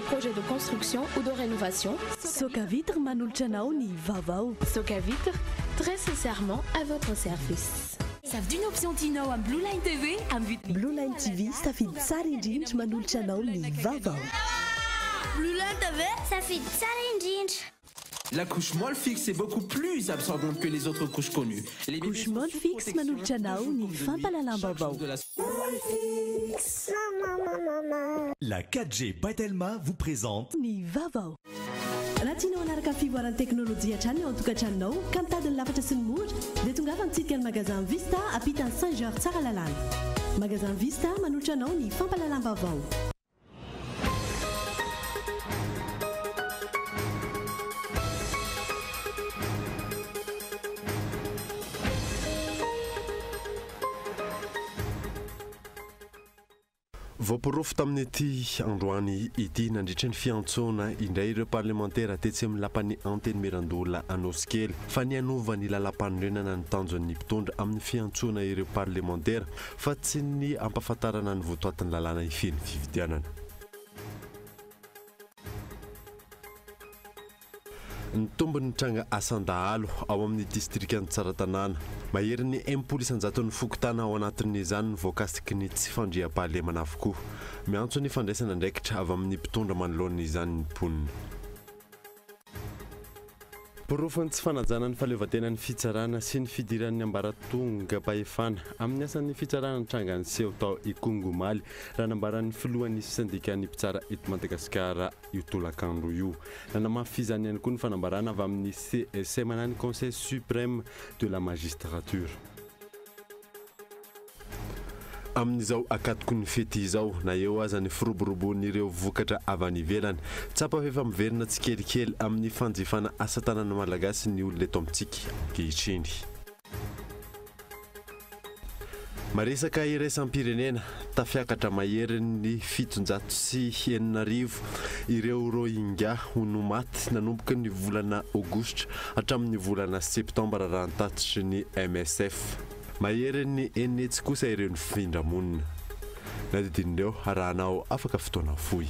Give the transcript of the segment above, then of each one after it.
projet de construction ou de rénovation, Socavitre manolotra anao ny vaovao. Socavitre, très sincèrement à votre service. Safidio ny option tianao amin'ny Blue Line TV amin'ny vidiny. Blue Line TV, safidy tsara indrindra manolotra anao ny vaovao. Blue Line TV, safidy tsara indrindra. La couche Molfix est beaucoup plus absorbante que les autres couches connues. Les bébés Couche sont sous Molfix protection manolotra anao toujours ny comme de nuit, chaque jour fampahalalam-baovao. de la La 4G by Telma vous présente Ny vaovao. Raha tianao hanaraka ny fivoaran'ny teknolojia hatrany ao an-tokantranonao ka mitady ny lafatra sy ny mora dia tongava mitsidika ny magasin Vista ampitan'ny Saint Georges Tsaralalàna. Magasin Vista manolotra anao ny fampahalalam-baovao. Voaporofo tamin'ity androany ity nandritra ny fiantsoana indray ireo parlemantera tetsy amin'ny lapan'ny Antenimierandoholona Anosikely fa ny hanova ny lalàmpanorenana ny tanjon'ny mpitondra amin'ny fiantsoana ireo parlemantera fa tsy ny hampahafantarana ny votoatin'ny lalàna hifehy ny fifidianana. Nitombo ny tranga asan-dahalo ao amin'ny distrikan'i Tsaratanàna. Maherin'ny 60 isan-jaton'ny fokontany ao anatin'izany no voakasiky ny tsy fandriampahalemana avokoa. Miantso ny fandraisana andraikitra avy amin'ny mpitondra manoloana izany ny mponina. Porofon'ny tsy fanajana ny fahaleovantenan'ny fitsarana sy ny fidiran'ny ambaratongam-pahefana amin'ny asan'ny fitsarana ny tranga niseho tao Ikongo omaly, raha nambaran'ny filohan'ny sendikan'ny mpitsara eto Madagasikara io tolakandro io. Nanamafy izany ihany koa ny fanambarana avy amin'ny CSM na ny Conseil Suprême de la Magistrature. Amin'izao akatoky ny fety izao, na eo aza ny firoborobon'ireo vokatra avy any ivelany, tsapa fa efa miverina tsikelikely amin'ny fanjifana asa tanana malagasy ny olona eto amintsika ankehitriny. Maresaka iraisam-pirenena, tafiakatra maherin'ny 6700 ireo Rohingya ho no maty nanomboka ny volana aogositra hatramin'ny volana septambra raha ny tatitry ny MSF. Maherin'ny 600 kosa ireo nifindra monina. Na didin'ireo arahanao afaka fotoana fohy.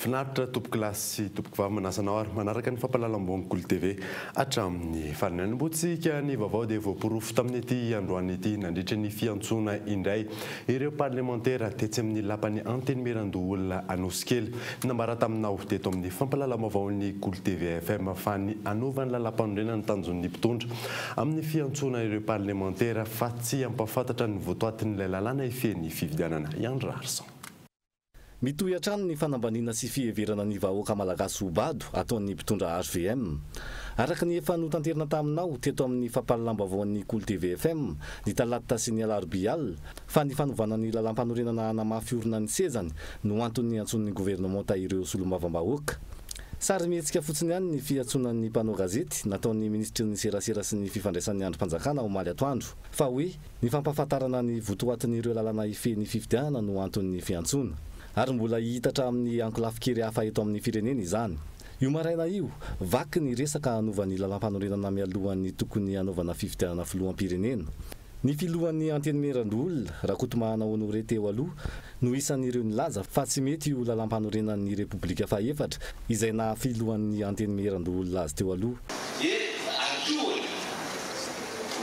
Finaritra tompokolahy sy tompokovavy manasa anao ary manaraka ny fampahalalam-baovao Kolo TV hatramin'ny farany. Anombohantsika ny vaovao dia voaporofo tamin'ity androany ity nandritra ny fiantsoana indray ireo parlemantera tetsy amin'ny lapan'ny Antenimierandoholona Anosikely. Nambara taminao teto amin'ny fampahalalam-baovaon'ny Kolo TV FM fa ny hanova ny lalàmpanorenana ny tanjon'ny mpitondra amin'ny fiantsoana ireo parlemantera fa tsy hampahafantatra ny votoatin'ilay lalàna hifehy ny fifidianana. I Andry Raharison. Mitohy hatrany ny fanambaniana sy fiheverana ny vahoaka malagasy ho bado ataon'ny mpitondra hvm. Araka ny efa notanterina taminao teto amin'ny fampahalalam-baovaon'ny Kolo TV FM ny talata sy ny alarobia alina fa ny fanovana ny lalàmpanorenana hanamafy orina ny sezany no antony niantsoan'ny governemanta ireo solombavambahoaka. Sarimihetsika fotsiny ihany ny fiantsoana ny mpanao gazety nataon'ny minisitry ny serasera sy ny fifandraisan'ny andrim-panjakana omaly atoandro fa hoe Ny fampahafantarana ny votoatin'ireo lalàna hifehy ny fifidianana no anton'ny fiantsoana. Ary mbola hihitatra amin'ny ankolafin-kery hafa eto amin'ny firenena izany. Io maraina io, vaky ny resaka hanova ny lalàmpanorenana mialohan'ny tokony hanaovana fifidianana filoham-pirenena. Ny filohan'ny Antenimierandoholona, Rakotomahana Honoré teo aloha, no isan'ireo nilaza fa tsy mety io lalàmpanorenan'ny Repoblika fahefatra izay naha filohan'ny Antenimierandoholona azy teo aloha. Dia alohan'ny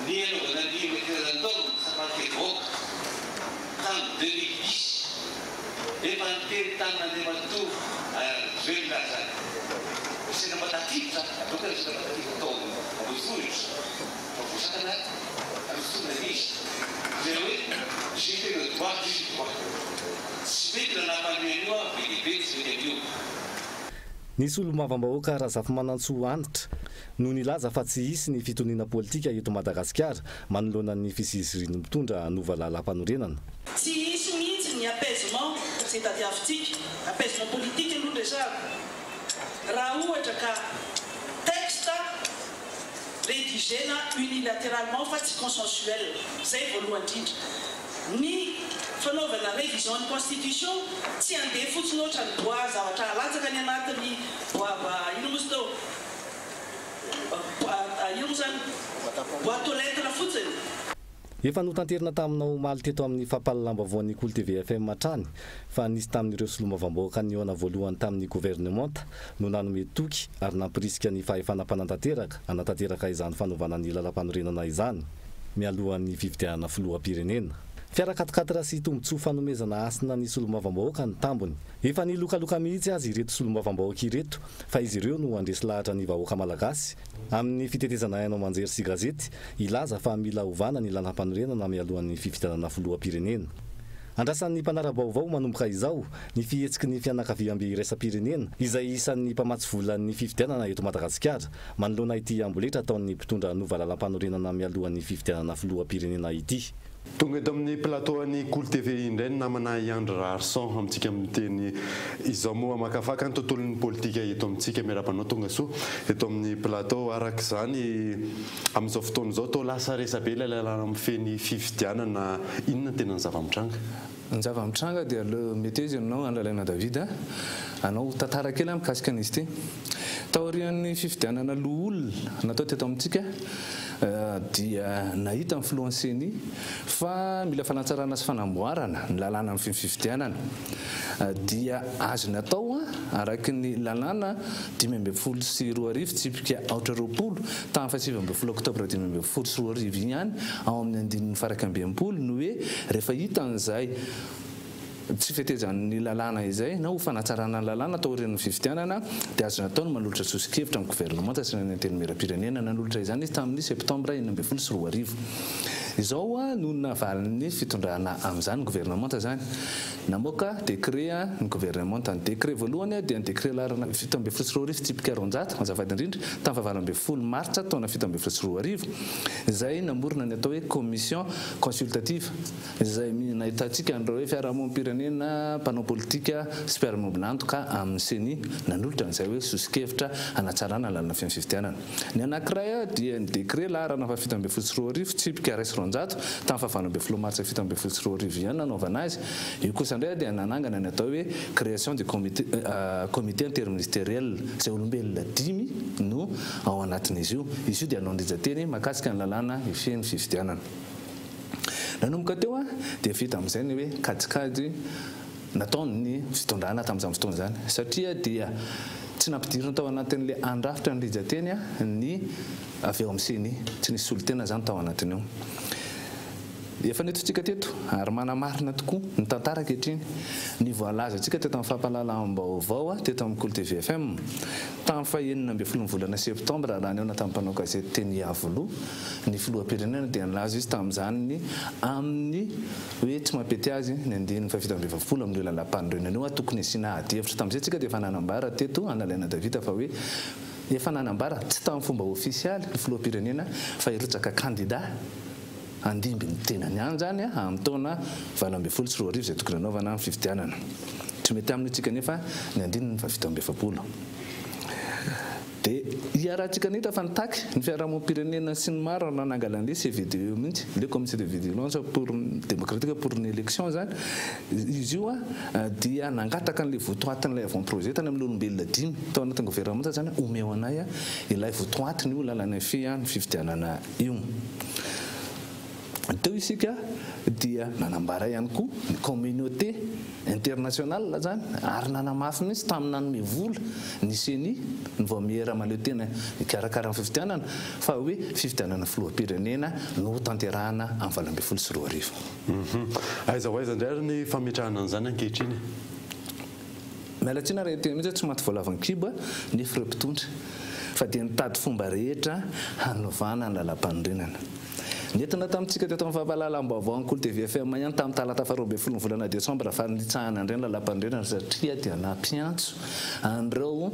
ny hanaovana ny referendum tsapan-kevi-bahoaka tamin'ny 2010, efa niteny tamin'Andriamatoa Rajoelina aho izany, resaka mba tafiditra, avoaka ny resaka mba tafiditra tao Ambodivohitra. Fa voasakana ary tonga izy. Izay hoe j'ai fait le droit, juste droit. Tsy mety raha nampanohy an'io aho, be dia be tsy mety amin'io. Ny solombavambahoaka Razafimanantsoa Hanitra no nilaza fa tsy hisy ny fitoniana politika eto Madagasikara manoloana ny fizirizirin'ny mpitondra hanova lalàmpanorenana. Tsy hisy mihitsy ny apaisement. apaisement izay tadiavintsika, apaisement politique aloha no resahako, raha ohatra ka texte rédigé-na unilatéralement fa tsy consensuel. Izay voalohany indrindra. Ny fanaovana révision ny constitution tsy handeha fotsiny ohatra ny bois zavatra alatsaka any anatin'ny bois inona moa izy teo? Inona moa izany? Boîte aux lettres fotsiny. Efa notanterina taminao omaly teto amin'ny fampahalalam-baovaon'ny Kolo TV FM hatrany fa nisy tamin'ireo solombavambahoaka nihaona voalohany tamin'ny governemanta no nanome toky ary nampirisika ny fahefana mpanatanteraka hanatanteraka izany fanovana ny lalampanorenana izany mialohan'ny fifidianana filoham-pirenena. Fiara quat-quatre sy tombontsoa fanomezana hasina ny solombavambahoaka ny tambiny. Efa nilokaloka mihitsy aza ireto solombavambahoaka ireto fa izy ireo no handresy lahatra ny vahoaka malagasy amin'ny fitetezana haino aman-jery sy gazety hilaza fa mila ovana ny lalampanorenana mialohan'ny fifidianana filoham-pirenena. Andrasan'ny mpanara-baovao manomboka izao ny fihetsiky ny fianakaviambe iraisam-pirenena izay isan'ny mpamatsy volan'ny fifidianana eto Madagasikara manoloana ity amboletra ataon'ny mpitondra hanova lalampanorenana mialohan'ny fifidianana filoham-pirenena ity. Tonga eto amin'ny plateau an'i Kolo TV indray ny namana i Andry Raharison amintsika miteny izao moa hamakafaka ny tontolon'ny politika eto amintsika. Miarahaba anao tonga soa eto amin'ny plateau. Araka izany amin'izao fotoana izao toa lasa resabe ilay lalàna mifehy ny fifidianana. Inona no tena ny zava-mitranga? Ny zava-mitranga dia aleo mety izy ianao Andry David a, hanao tantara kely aho mikasika an'izy ity. Taorian'ny fifidianana loholona natao teto amintsika dia nahita ny filohan'ny Ceni fa mila fanatsarana sy fanamboarana ny lalàna amin'ny fifidianana. Dia azony atao araka ny lalàna 2015 tsipika aotra 20 tamin'ny faha 19 oktobra 2015 ihany ao amin'ny andininy faha-61 ny hoe rehefa hitan'izay tsy fetezan'ny lalàna izay na ho fanatsarana ny lalàna taorian'ny fifidianana dia azony atao ny manolotra soso-kevitra amin'ny governemanta sy ny Antenimierampirenena. Nanolotra izany izy tamin'ny septambra 2016. Izao no navalin'ny fitondrana amin'izany governemanta izany. Namoaka décret ny governemanta. Ny décret voalohany dia ny décret laharana 2017 tsipika 200, azafady indrindra, tamin'ny faha 18 martsa taona 2017, izay namorona ny atao hoe commission consultative izay nahitantsika an'ireo hoe fiarahamonim-pirenena, mpanao politika sy mpiara-miombon'antoka amin'ny Ceni nanolotra an'izay hoe soso-kevitra hanatsarana ny lalana feno fifidianana. Ny anankiray dia ny décret laharana faha 2017 tsipika 201 tamin'ny faha 18 martsa 2017 ihany nanaovana azy. Io kosa indray dia nanangana ny atao hoe création du comité comité interministériel izay olombelona dimy no ao anatin'izy io. Izy io dia hanao ny rijan-teny mahakasika ny lalàna hifehy ny fifidianana. Nanomboka teo dia vita amin'izay ny hoe kajikajy nataon'ny fitondrana tamin'izany fotoana izany satria dia tsy nampidirina tao anatin'ilay handrafitra ny rijan-teny ny avy ao amin'ny Ceni. Tsy nisy solontena izany tao anatin'io. Efa nentintsika teto ary manamarina tokoa ny tantara ankehitriny ny voalazantsika teto amin'ny fampahalalam-baovao teto amin'ny Kolo TV FM tamin'ny faha-16 ny volana septambra raha nihaona tamin'ny mpanao gazety teny Iavoloha Ny filoham-pirenena dia nilaza izy tamin'izany ny amin'ny hoe tsy mampety azy ny andininy faha-47 amin'io lalàmpanorenana io ary tokony hasiana adihevitra. Tamin'izay isika dia efa nanambara teto Analena Davida fa hoe efa nanambara tsy tamin'ny fomba ofisialy ny filoham-pirenena fa hirotsaka kandida handimby ny tenany ihany izany amin'ny taona 2018 izay tokony hanaovana ny fifidianana. Tsy mety aminy hoy isika anefa ny andininy faha-47. Dia iarahantsika nahita fa nitaky ny fiarahamonim-pirenena sy ny maro ary nanangana an'ilay CVDE mihitsy, le Comité de Vigilance pour Démocratique pour ny Élection izany. Izy io dia nangataka an'ilay votoatin'ilay avant-projet tany amin'ny olombelona dimy tao anatin'ny governemanta izany hoe omeo anay ilay votoatin'io lalana mifehy ny fifidianana io. Teo isika dia nanambara ihany koa ny communauté internationale izany ary nanamafy mihitsy tamin'ny nanome vola ny ceni, ny vaomiera mahaleo tena hikarakara ny fifidianana fa hoe fifidianana filoham-pirenena no hotanterahana amin'ny 2018. Aiza ho aiza indray ary ny fametrahana an'izany ankehitriny e? Miala tsiny raha hiteny mihitsy hoe tsy maty voalavo an-kibo nefa ireo mpitondra fa dia nitady fomba rehetra hanovana ny lalàmpanorenana. Nentina tamintsika teto amin'ny fampahalalam-baovao an'ny Kolo TV FM ihany tamin'ny talata faharoa ambin'ny folon'ny volana desambra fa nitsahana indray ny lalàmpanorenana satria dia nampiantso an'ireo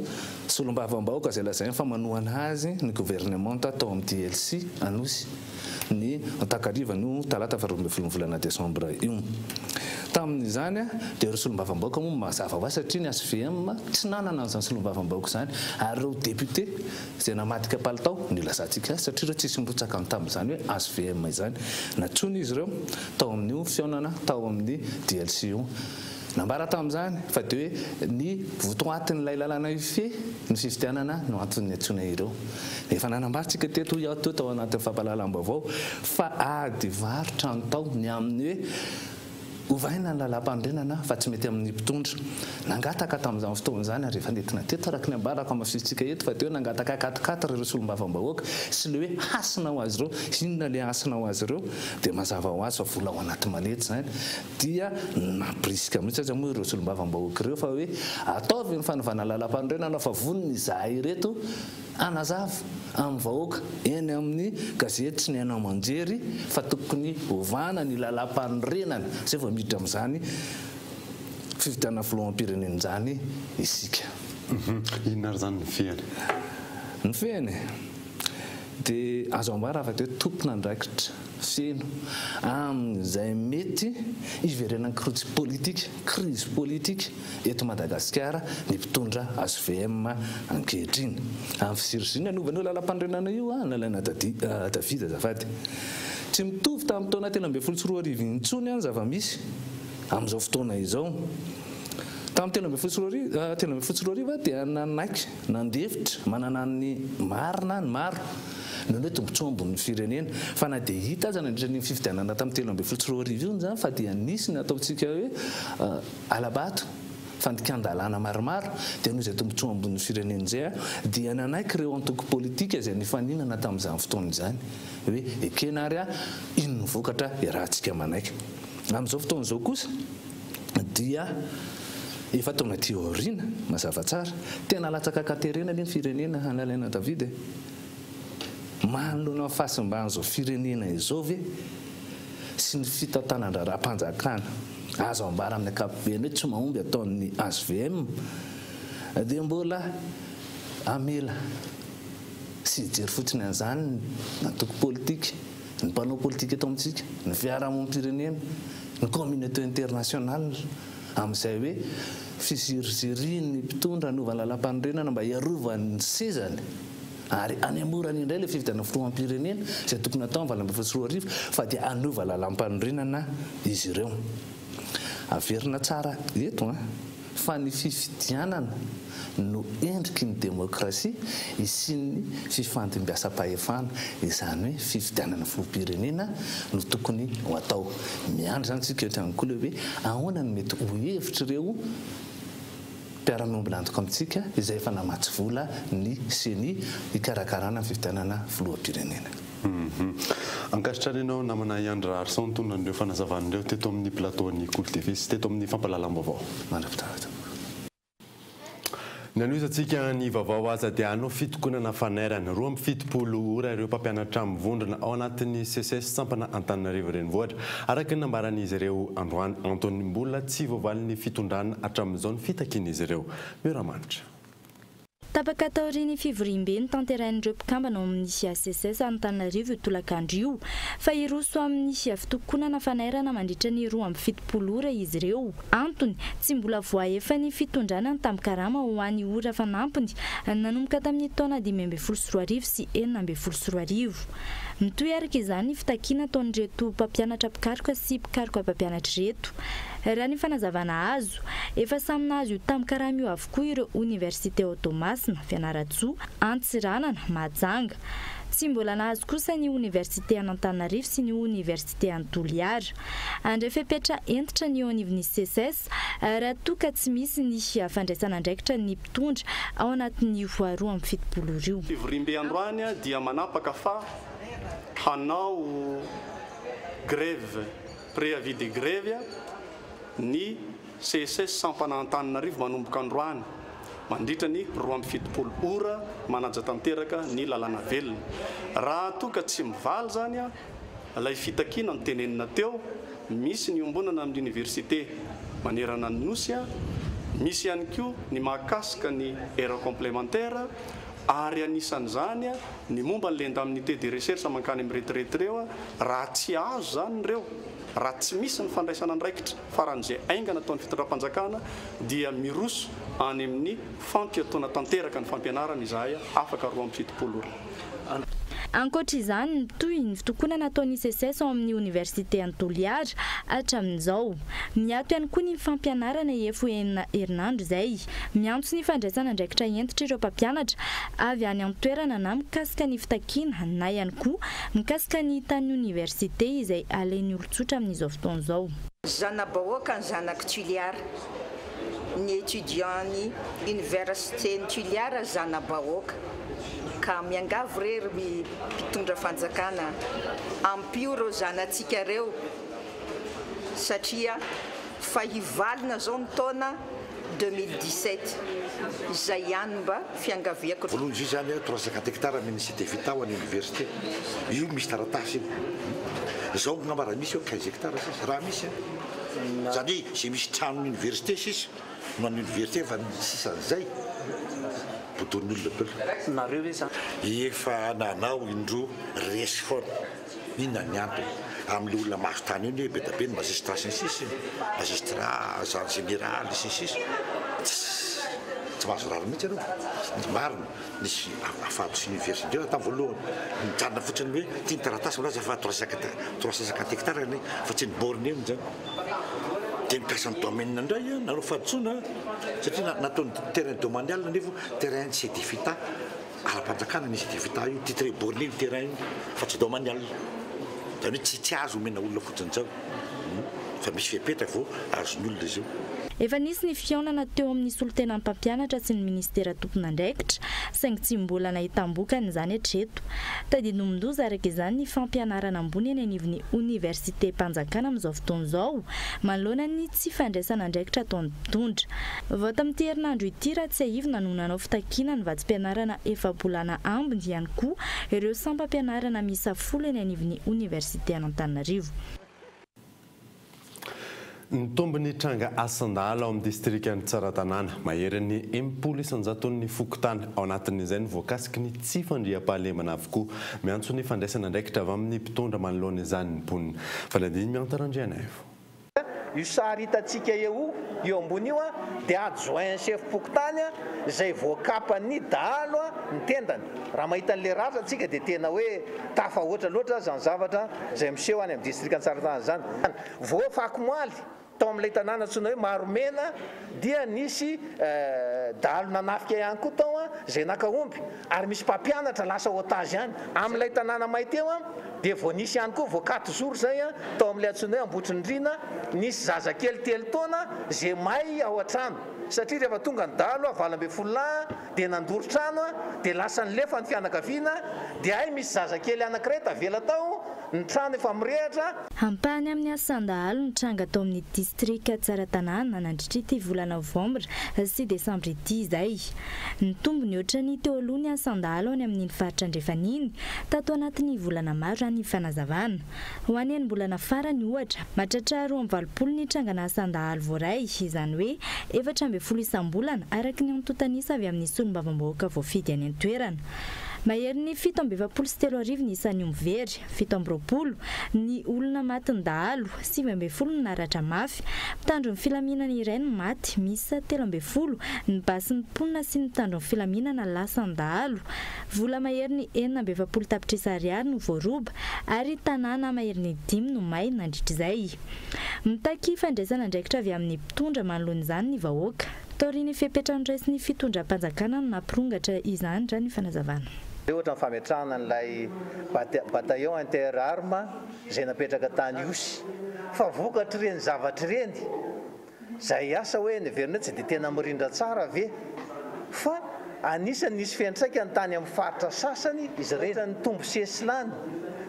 solombavambahoaka izay lazainy fa manohana azy ny governemanta tao amin'ny DLC Anosy ny takarivan'io talata faharoa ambin'ny folon'ny volana desambra io. Tamin'izany dia ireo solombavambahoaka moa mazava ho azy satria ny HVM tsy nanana an'izany solombavambahoaka izany ary ireo député izay namadika palitao no ilazantsika azy satria ireo tsisy nirotsaka ny tamin'izany hoe HVM izany. Nantsoina izy ireo tao amin'io fihaonana tao amin'ny DLC io. Nambara tamin'izany fa dia hoe ny votoatin'ilay lalàna hifehy ny fifidianana no antony niantsoana ireo. Efa nanambara isika teto hoy aho teo tao anatin'ny fampahalalam-baovao fa ady varotra no tao ny amin'ny hoe ovaina ny lalàmpanorenana fa tsy mety amin'ny mpitondra. Nangataka tamin'izany fotoana izany ary efa nentina teto araka ny ambarako hamafisintsika eto fa dia hoe nangataka quatre quatre ireo solombavambahoaka sy ilay hoe hasina ho azy ireo. Inona ilay hasina ho azy ireo? Dia mazava ho azy fa vola ao anaty manety izany. Dia nampirisika mihitsy aza moa ireo solombavambahoaka ireo fa hoe ataovy ny fanovana lalàmpanorenana fa vonona izahay ireto hanazava amin'ny vahoaka eny amin'ny gazety sy ny haino aman-jery fa tokony hovana ny lalàmpanorenana izay vao miditra amin'izany fifidianana filoham-pirenena izany isika. Inona ary izany ny fehiny? Ny fehiny dia azo ambara fa dia hoe tompon'andraikitra feno amin'izay mety hiverenan'ny krotsy politika, crise politique, eto Madagasikara ny mpitondra hvm ankehitriny. Amin'ny fiziriziriana hanovana io lalampanorenana io nalaina David azafady. Tsy mitovy tamin'ny taona 2013 intsony ny zava-misy amin'izao fotoana izao. Tamin'ny 2013 2013 dia nanaiky nandefitra manana ny marina ny maro noho ny hoe tombontsoa ambonin'ny firenena. Fa na dia hita aza nandritra an'iny fifidianana tamin'ny 2013 iny izany fa dia nisy ny ataontsika hoe hala-bato, fandikan-dalàna maromaro, dia noho izay tombontsoa ambonin'ny firenena izay dia nanaiky ireo antoko politika izay nifaninana tamin'izany fotoana izany hoe ekena ary iny no vokatra iarahantsika manaiky. Amin'izao fotoana izao kosa dia efa taona aty aoriana, mazava tsara, tena latsaka an-katerena anie ny firenena hanalaina David e! Manoloana ny fahasimban'izao firenena izao ve sy ny fitantanan-draharaham-panjakana azo ambara amin'ny ankapobeny hoe tsy mahomby ataon'ny hvm dia mbola hamela sy hijery fotsiny an'izany ny antoko politika, ny mpanao politika eto amintsika, ny fiarahamonim-pirenena, ny communauté internationale amin'izay hoe fizirizirian'ny mpitondra hanova ny lalàmpanorenana mba hiarovany ny sezany ary hanemorany indray ilay fifidianana filoham-pirenena izay tokony hatao amin'ny 2018 fa dia hanova lalàmpanorenana izy ireo. Averina tsara eto an! Fa ny fifidianana no endriky ny demokrasia hisian'ny fifandimbiasam-pahefana, izany hoe fifidianana filoham-pirenena no tokony ho atao. Miandry izany isika eto ihany koa ilay hoe ahoana no mety ho hevitr'ireo mpiara-miombona antoka amintsika izay efa namatsy vola ny Ceni hikarakarana ny fifidianana filoham-pirenena. Ankasitrahana ianao namana Iandry Raharison nitondra an'ireo fanazavana ireo teto amin'ny plateau an'ny Kolo TV sy teto amin'ny fampahalalam-baovao. Mandra-pitafa tompoko. Nanohizantsika ny vaovao aza dia hanao fitokonana fanairana 72 ora ireo mpampianatra mivondrona ao anatin'ny SECES sampana Antananarivo Renivohitra. Araka ny nambaran'izy ireo androany, antony mbola tsy voavalin'ny fitondrana hatramin'izao ny fitakian'izy ireo. Mioramanitra. Tapaka taorian'ny fivoriambe notanterahin'ireo mpikambana ao amin'ny HCCS Antananarivo io tolakandro io fa hiroso amin'ny fitokonana fanairana mandritra ny 72 ora izy ireo. Antony, tsy mbola voaefan'ny fitondrana ny tambin-karama ho an'ny ora fanampiny nanomboka tamin'ny taona 2015 sy 2016. Mitohy araka izany ny fitakiana ataon'ireto mpampianatra mpikaroka sy mpikaroka mpampianatra ireto. Raha ny fanazavana azo, efa samy nahazo io tambin-karama io avokoa ireo oniversite ao Toamasina, Fianarantsoa, Antsiranana, Mahajanga. Tsy mbola nahazo kosa ny oniversite an'Antananarivo sy ny oniversite an'i Toliara. Handray fepetra hentitra ny eo anivon'ny Seces raha toa ka tsy misy ny fandraisana andraikitra ny mpitondra ao anatin'io 72 ora io. Fivoriambe androany dia manapaka fa hanao grève, préavis de grève ny CSS sampana Antananarivo manomboka androany mandritra ny 72 ora manaja tanteraka ny lalàna velona. Raha toa ka tsy mivaly izany ilay fitakiana notenenina teo, misy ny iombonana amin'ny oniversite manerana ny Nosy, misy ihany koa ny mahakasika ny heures complémentaires ary anisan'izany ny momba an'ilay indemnité de recherche mankany amin'ny retraite ireo, raha tsy azo izany ireo. Raha tsy misy ny fandraisana andraikitra faran'izay haingana ataon'ny fitondram-panjakana dia miroso any amin'ny fampiatoana tanteraka ny fampianarana izahay afaka 72 ora. Ankoatra izany, mitohy ny fitokonana ataon'ny SECES ao amin'ny oniversite any Toliara hatramin'izao. Miato ihany koa ny fampianarana efo enina herinandro izay. Miantso ny fandraisana andraikitra hentitra ireo mpampianatra avy any an-toerana na mikasika ny fitakiana na ihany koa mikasika ny tanin'ny oniversite izay alain'ny olon-tsotra amin'izao fotoana izao. Zana-bahoaka ny zanak'i Toliara. Ny étudiant-n'ny université-n'i Toliara zana-bahoaka. Ka miangavy re ry mpitondra fanjakana ampio ireo zanatsika ireo satria fa hivalona zao ny taona 2017. Izay ihany mba fiangaviako. Voalohany izy io izany 350 hectares amin'ny cité vita ho an'ny université. Io misy taratasy io. Izao angamba raha misy eo 15 hectares sisa. Raha misy an. Izany hoe izay misy tranon'ny université sisa no an'ny université fa ny sisan'izay bodoin'ny olona daholo. Nareo ve zany? Efa nanao indroa resy foana. Inona ny antony? Amin'ilay olona mahazo tany io anie be dia be ny magistrat sy ny sisa e. Magistrat, agent général sy ny sisa. Tsy mahazo rariny mihitsy ianao. Ny marina, nisy fahadisoan'ny université indrindra tamin'ny voalohany. Nijanona fotsiny hoe ity ny taratasy milaza fa 350 hectares anie fa tsy ny borne iny izany. Dia nikasa ny domaine indray nanao fahadisoana satria nataony terrain domanial nefa terrain CEDEFITA. Ara-panjakana ny CDFITA io, titre borné io terrain io fa tsy domanial. Izany hoe tsy tsy azo omena olona fotsiny izao fa misy fepetra vao azon'ny olona izy io. Efa nisy ny fihaonana teo amin'ny solontenan'ny mpampianatra sy ny minisitera tompon'andraikitra, saingy tsy mbola nahitam-bokany izany hatreto. Tadindomin-doza araka izany ny fampianarana ambony eny anivon'ny oniversitem-panjakana amin'izao fotoana izao, manoloana ny tsy fandraisana andraikitra ataon'ny mpitondra. Vao tamin'ity herinandro ity raha tsiahivina no nanao fitakiana ny vatsim-pianarana efa-bolana ambiny ihany koa ireo sampam-pianarana miisa folo eny anivon'ny oniversitean'Antananarivo. Nitombo ny tranga asan-dahalo ao amin'ny distrikan'i Tsaratanàna. Maherin'ny 60 isan-jaton'ny fokontany ao anatin'izay no voakasiky ny tsy fandriampahalemana avokoa. Miantso ny fandraisana andraikitra avy amin'ny mpitondra manoloana izany ny mponina. Fanadihadiana Mianta Randrianaivo. Io sary hitantsika eo io ambony io dia adjoint sefom-pokontany izay voakapan'ny dahalo ny tendany. Raha mahita an'ilay ratra tsika dia tena hoe tafahoatra loatra izany zavatra izay miseho any amin'ny distrikan'i Tsaratanàna izany. Vao afakomaly tao amin'ilay tanàna antsoina hoe Maromena dia nisy dahalo nanafika ihany koa tao izay naka omby ary misy mpampianatra lasa otage any. Amin'ilay tanàna may teo dia vao nisy ihany koa vao quatre jours izay tao amin'ilay antsoina hoe Ambohitrindriana nisy zazakely telo taona izay may ao an-trano satria rehefa tonga ny dahalo 18 lahy dia nandoro trano dia lasa nilefa ny fianakaviana dia hay misy zazakely anankiray tavela tao ny trano efa mirehitra. Ampahany amin'ny asan-dahalo nitranga tao amin'ny distrika Tsaratanàna nandritra ity volana novambra sy desambra ity izay. Nitombo nihoatra ny teo aloha ny asan-dahalo any amin'iny faritra andrefana iny tato anatin'ny volana maro raha ny fanazavana. Ho an'ny enim-bolana farany, ohatra, mahatratra 82 ny trangana asan-dahalo voaray, izany hoe 14 isam-bolana, araka ny antontan'isa avy amin'ny solombavambahoaka voafidy any an-toerana. Maherin'ny 33 47 ny isan'ny omby very, 27 ny olona matin'ny dahalo, 19 ny naratra mafy. Mpitandro ny filaminana iray no maty, miisa 13 ny basin'ny mponina sy ny mpitandro ny filaminana lasan'ny dahalo. Vola maherin'ny 46 tapitrisa ariary no voaroba ary tanàna maherin'ny dimy no may nandritra izay. Mitaky fandraisana andraikitra avy amin'ny mpitondra manoloana izany ny vahoaka. Taorian'ny fepetra noraisin'ny fitondram-panjakana no nampirongatra izany raha ny fanazavana. Ohatra ny fametrahana an'ilay bataillon inter-armes izay napetraka tany Ihosy. Fa vokatr'ireny zavatra ireny, izay asa hoe neverina hoe tsy dia tena mirindra tsara ve, fa anisan'ny nisy fiantraikany tany amin'ny faritra sasany izy ireny. Nitombo sesilany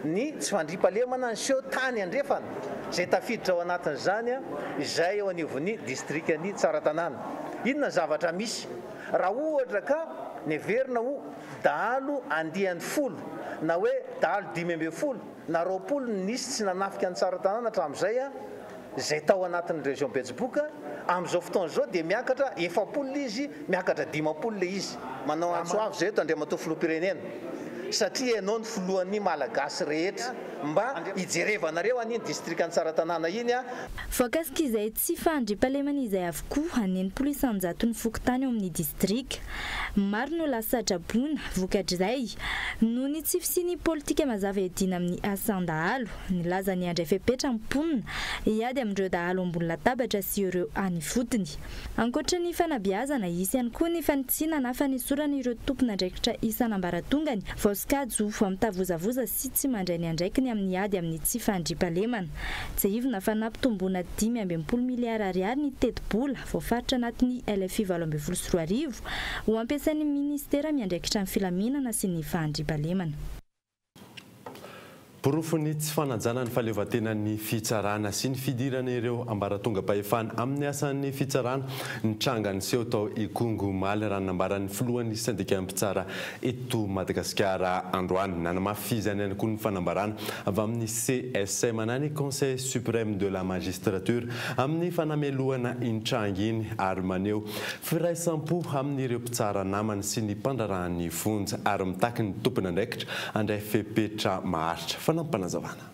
ny tsy fandriampahalemana niseho tany andrefana, izay tafiditra ao anatin'izany izay eo anivon'ny distrikan'i Tsaratanàna. Inona ny zavatra misy raha ohatra ka neverina ho dahalo andiany folo na hoe dahalo 15 na 20 no nisy tsy nanafika an'i Tsaratanàna hatramin'izay? Izay tao anatin'ny région Betsiboka, amin'izao fotoana izao dia miakatra 40 ilay izy, miakatra 50 ilay izy. Manao antso avo izay eto Andriamatoa Filoham-pirenena, satria ianao no filohan'ny Malagasy rehetra. mba hijerevanareo an'iny distrikan'i Tsaratanàna iny a. Voakasik'izay tsy fahandriampahalemana izay avokoa ny 60 isan-jaton'ny fokontany ao amin'ny distrika. Maro no lasa traboina vokatr'izay noho ny tsy fisian'ny politika mazava hiadiana amin'ny asan-dahalo. Nilaza ny handray fepetra ny mponina hiady amin'ireo dahalo ambony latabatra sy ireo any ifotony. Ankoatra ny fanabeazana, hisy ihany koa ny fanitsiana na fanesorana ireo tompon'andraikitra isan'ambaratongany voasokajy ho mitavozavoza sy tsy mandray ny andraikiny amin'ny ady amin'ny tsy fandriampahalemana. Tsiahivina fa nampitomboina 65 miliara ariary ny tetibola voafaritra anatin'ny LFI 2018 ho ampiasain'ny minisitera miandraikitra ny filaminana sy ny fandriampahalemana. Porofon'ny tsy fanajana ny fahaleovantenan'ny fitsarana sy ny fidirana ireo ambaratongam-pahefana amin'ny asan'ny fitsarana ny tranga niseho tao Ikongo omaly raha ny nambaran'ny filohan'ny sendikan'ny mpitsara eto Madagasikara androany. Nanamafy izany ihany koa ny fanambarana avy amin'ny CSM na ny Conseil Suprême de la Magistrature amin'ny fanamelohana iny tranga iny ary maneho Firaisam-po amin'ireo mpitsara namany sy ny mpandraharahan'ny fonja ary mitaky ny tompon'andraikitra handray fepetra maharitra. Fanampim-panazavana.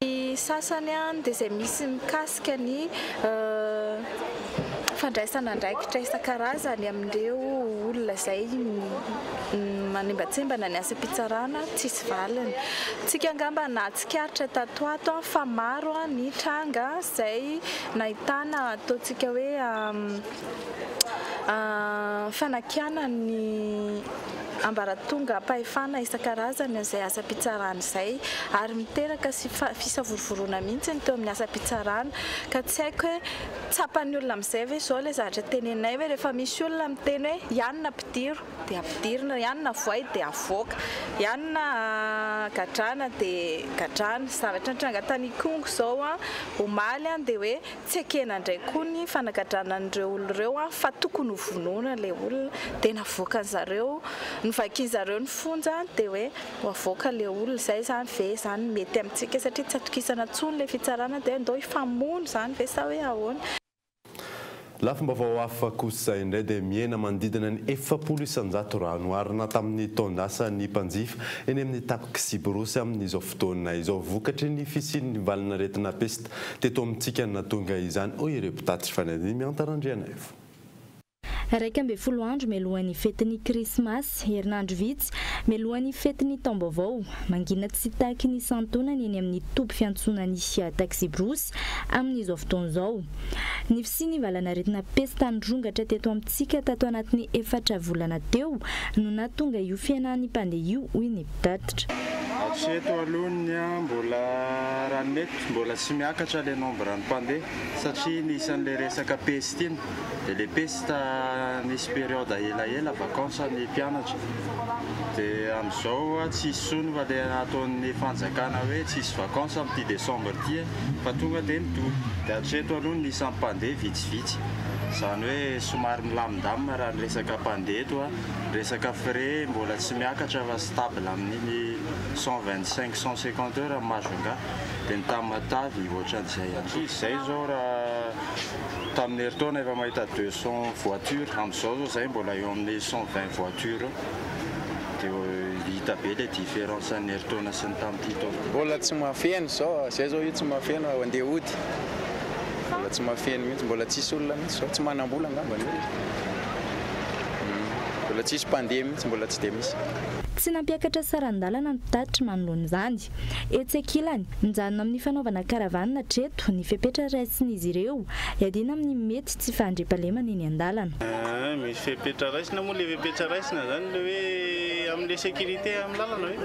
Ny sasany dia izay misy mikasika ny fandraisana andraikitra isan-karazany amin'ireo olona izay manembatsembana ny asam-pitsarana tsisy valiny. Tsika angamba nahatsikaritra tato ato fa maro ny tranga izay nahitana ataontsika hoe fanakianana ny ambaratongam-pahefana isan-karazany izay asam-pitsarana izay ary miteraka sy fisavorovoroana mihitsy ny teo amin'ny asam-pitsarana ka tsy haiko hoe tsapan'ny olona amin'izay ve izao ilay zavatra teneninay hoe rehefa misy olona miteny hoe ianona ampidiro dia ampidirina, ianona avoay dia avoaka, ianona gadrana dia gadrana. Zavatra nitranga tany Ikongo izao omaly dia hoe tsy ekena indray koa ny fanagadrana an'ireo olona ireo fa tokony ho vonoina ilay olona dia navoakan'zareo, novakian'zareo ny fonja dia hoe ho avoaka ilay olona. Izay izany ve izany mety amintsika satria tsy atokisana intsony ilay fitsarana dia ndao hifamono izany ve sa hoe ahoana? Lafim-baovao hafa kosa indray dia mihena manodidina ny 40% raha noharina tamin'ny taon-dasa ny mpanjifa eny amin'ny taksiborosy amin'izao fotoana izao vokatry ny fisian'ny valanaretina pesta teto amintsika no nahatonga izany hoy ireo mpitatitra fanadihadiana Miantara Andrianaivo. 11 andro mialohan'ny fetin'ny Krismasy, herinandro vitsy mialohan'ny fetin'ny taom-baovao, mangina tsy tahaky ny santonany eny amin'ny toby fiantsonan'ny taksiborosy amin'izao fotoana izao. Ny fisian'ny valanaretina pesta nirongatra teto amintsika tato anatin'ny efatra volana teo no nahatonga io fihenan'ny mpandeha io, hoy ny mpitatitra. Hatreto aloha ny mbola raha ny mety mbola tsy miakatra ilay nombre ny mpandeha satria nisy an'ilay resaka peste iny dia ilay peste nisy période elaela vacances ny mpianatra dia amin'izao tsisy intsony fa ilay ataon'ny fanjakana hoe tsisy vacances amin'ity décembre ity fa tonga dia mitohy. Dia hatreto aloha ny isan'ny mpandeha vitsivitsy. Izany hoe somary milamindamina raha ny resaka mpandeha eto. Ny resaka frais mbola tsy miakatra fa stable amin'iny 125, 150 eo raha ny Majunga. Dia ny Tamatave ohatran'izay ihany koa. Izay izao raha tamin'ny herintaona efa mahita 200 voitures, amin'izao izao izay mbola eo amin'ny 120 voitures eo. Dia hita be ilay différence ny herintaona sy ny tamin'ity taona. Mbola tsy mahafeno izao, zay zao io tsy mahafeno andeha hody. Mbola tsy mahafeno mihitsy, mbola tsisy olona mihitsy izao, tsy manam-bola angamba ny olona. Mbola tsisy mpandeha mihitsy, mbola tsy dia misy. Tsy nampiakatra saran-dalana ny mpitatitra manoloana izany. Etsy ankilany, mijanona amin'ny fanaovana caravane hatreto ny fepetra raisin'izy ireo hiadiana amin'ny mety tsy fahandriampahalemana eny an-dalana. Misy fepetra raisina moa, ilay fepetra raisina izany ilay hoe amin'ilay sécurité amin'ny lalana ve?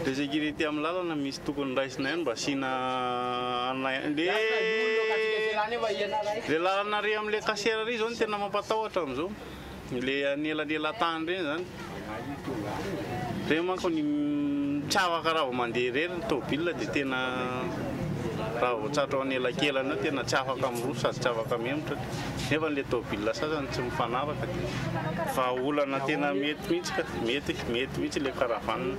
Ilay sécurité amin'ny lalana misy tokony raisina ihany mba asiana ilay lalana ary amin'ilay casera ary izao no tena mampatahotra amin'izao. Le anelanelan-tany ireny zany. Ireny manko ny tsy afaka raha vao mandeha irery ny tômôbila dia tena raha vao tratra ao anelakelany eo tena tsy afaka miroso sady tsy afaka mihemotra. Nefa le tômôbila sasany tsy mifanaraka dia vahaolana tena mety mihitsy ka, mety, mety mihitsy le caravane.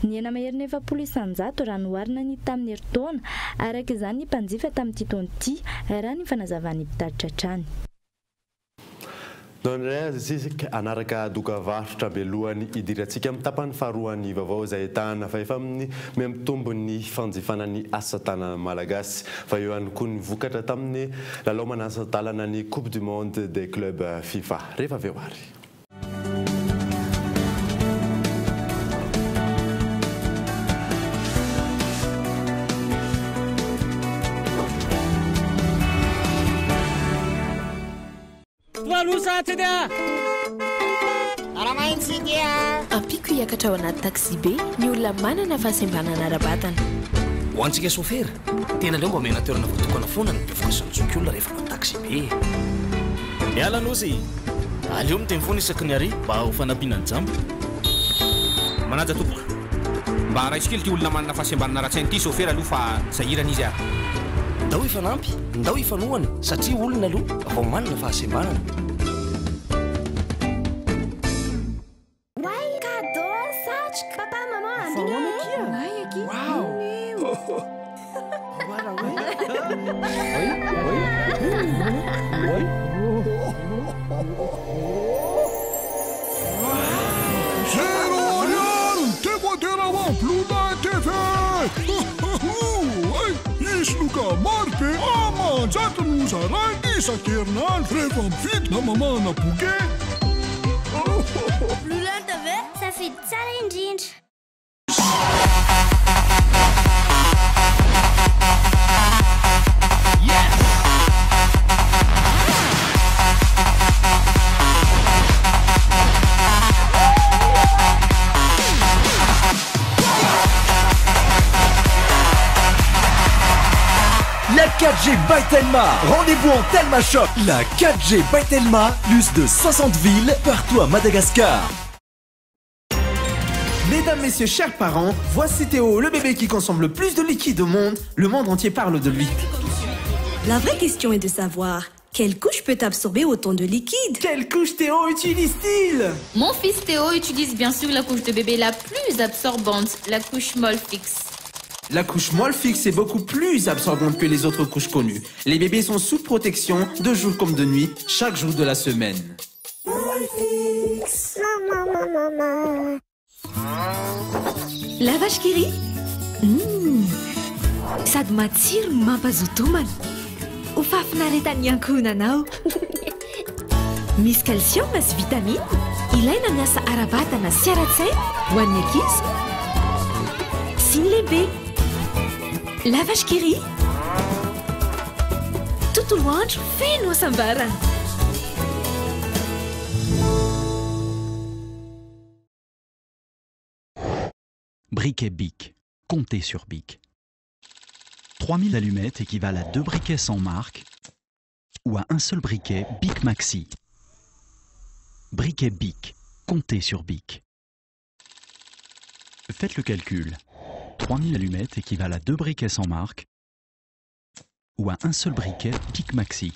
Nihena maherin'ny 40% raha noharina ny tamin'ny herintaona, araka izany ny mpanjifa tamin'ity taona ity, raha ny fanazavan'ny mpitatitra hatrany. Ndao indray aza isika hanaraka dokavarotra mialohan'ny hidirantsika amin'ny tapany faharoan'ny vaovao izay ahitana fa efa amin'ny mihamitombo ny fanjifana ny asa tanana malagasy fa eo ihany koa ny vokatra tamin'ny lalao manasa-dalana ny Coupe du monde des clubs FIFA. Rehefa avy eo ary. Ampiako hiakatra ao anaty taxi-be ny olona manana fahasembanana ara-batana. Ho antsika sôfera, tena aleo mba omena toerana voatokana foana ny bevoka sy ny zokiolona rehefa manao taxi-be e. Miala Nosy! Aleo miteny foana isaky ny arrêt mba ho fanampiana ny jamba. Manaja tompoko. Mba raiso kely ity olona manana fahasembanana ara-tsaina ity sôfera aloha fa sahirana izy ary. Ndao hifanampy, ndao hifanohana satria olona aloha vao manana fahasembanana. Oay, cadeau, satroka, papa, maman, ambina e! Oay akia! Wow! Zéro ariary ny dekodera ho an'ny Blue Line TV! Oay! Hisy loka maro be aman-jatony hozaraina isan-kerinandro rehefa mividy na mamahana bouquet. Blue Line TV, safidy tsara indrindra! La 4G by Telma. Rendez-vous en Telma Shop. La 4G by Telma, plus de 60 villes partout à Madagascar. Mesdames, messieurs, chers parents, voici Théo, le bébé qui consomme le plus de liquide au monde. Le monde entier parle de lui. La vraie question est de savoir quelle couche peut absorber autant de liquide. Quelle couche Théo utilise-t-il? Mon fils Théo utilise bien sûr la couche de bébé la plus absorbante, la couche Molfix. La couche Molfix est beaucoup plus absorbante que les autres couches connues. Les bébés sont sous protection de jour comme de nuit, chaque jour de la semaine. Molfix. Maman, maman, maman. La vache qui rit? Sady matsiro no mampazoto homana. Ho fahafinaretan'ny ankohonanao. Misy calcium sy vitamine ilaina amin'ny asa ara-batana sy ara-tsaina ho an'ny ankizy sy ny lehibe. La vache qui rit? Tontolo andro feno hasambarana. Briquet Bic. Comptez sur Bic. 3000 allumettes équivalent à 2 briquets sans marque ou à un seul briquet Bic Maxi. Briquet Bic. Comptez sur Bic. Faites le calcul. 3000 allumettes équivalent à 2 briquets sans marque ou à un seul briquet Bic Maxi.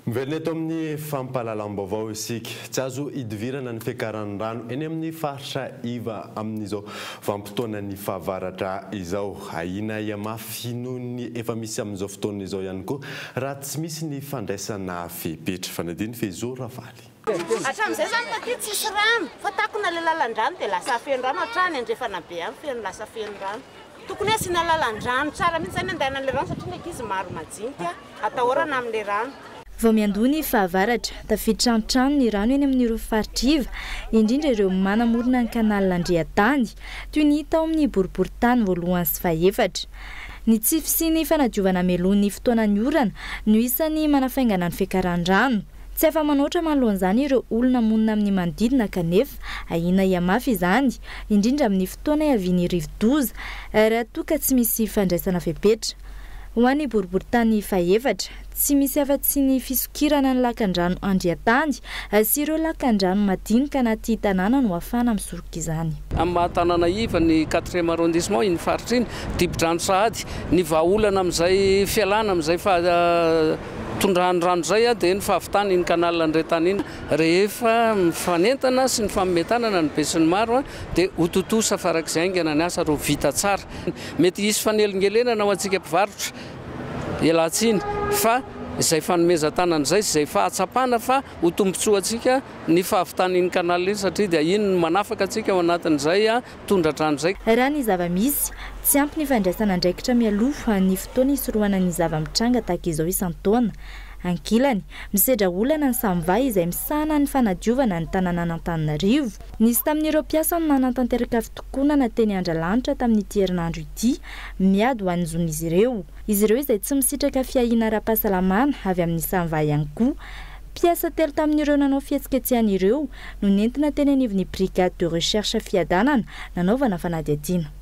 Miverina eto amin'ny fampahalalam-baovao isika. Tsy azo idivirana ny fiakaran'ny rano eny amin'ny faritra iva amin'izao vanim-potoanan'ny fahavaratra izao. Ahiana hihamafy noho ny efa misy amin'izao fotoana izao ihany koa raha tsy misy ny fandraisana fepetra. Fanadino Fehizo Ravaly. Hatramin'izay izany taty tsisy rano fa takona ilay lalan-drano dia lasa feno rano hatrany andrefana be any feno lasa feno rano. Tokony hoe asiana lalan-drano tsara mihitsy izany andehanan'ilay rano satria ny ankizy maro majinika atahorana amin'ilay rano. Vao miandoha ny fahavaratra, tafiditra an-trano ny rano eny amin'ireo faritra iva, indrindra ireo manamorona ny canal Andriantany, toy ny hita ao amin'ny boriborintany voalohany sy fahefatra. Ny tsy fisian'ny fanadiovana mialoha ny fotoanan'ny orana no isan'ny manafaingana ny fiakaran-drano. Tsy afa-manoatra manoloana izany ireo olona monina amin'ny manodidina kanefa ahiana hihamafy izany, indrindra amin'ny fotoana hiavian'ny rivodoza, raha toa ka tsy misy fandraisana fepetra. Ho an'ny boriborintany fahefatra, Tsy misy afa-tsy ny fisokirana ny lakandrano Andriantany sy ireo lakandrano madinika anaty tanàna no ahafahana misoroka izany. Amin'ny maha tanàna iva ny quatrième arrondissement iny faritra iny, dibo-drano sahady. Ny vahaolana amin'izay fialana amin'izay fahatondrahan'ny rano izay dia ny fahavitana iny canal Andriantany iny. Rehefa mifanentana sy mifanome tanana ny besinimaro dia ho tontosa farak'izay haingana ny asa ary ho vita tsara. Mety hisy fanelingelenana ho antsika mpivarotra, ialan-tsiny, fa izay fanomezan-tanana izay sy izay fahatsapana fa ho tombontsoantsika ny fahavitan'iny canal iny satria dia iny no manafaka antsika ao anatin'izay tondra-drano izay. Raha ny zava-misy, tsy ampy ny fandraisana andraikitra mialoha ny fotoana hisorohana ny zava-mitranga tahaka izao isan-taona. Ankilany, misedra olana ny Samva izay misahana ny fanadiovana ny tanànan'Antananarivo. Nisy tamin'ireo mpiasa no nanatanteraka fitokonana teny Andralanitra tamin'ity herinandro ity, miady ho an'ny zon'izy ireo. Izy ireo izay tsy misitraka fiahiana ara-pahasalamana avy amin'ny Samva ihany koa. Mpiasa telo tamin'ireo nanao fihetsiketsehana ireo no nentina teny anivon'ny Brigade de Recherche Fiadanana nanaovana fanadihadiana.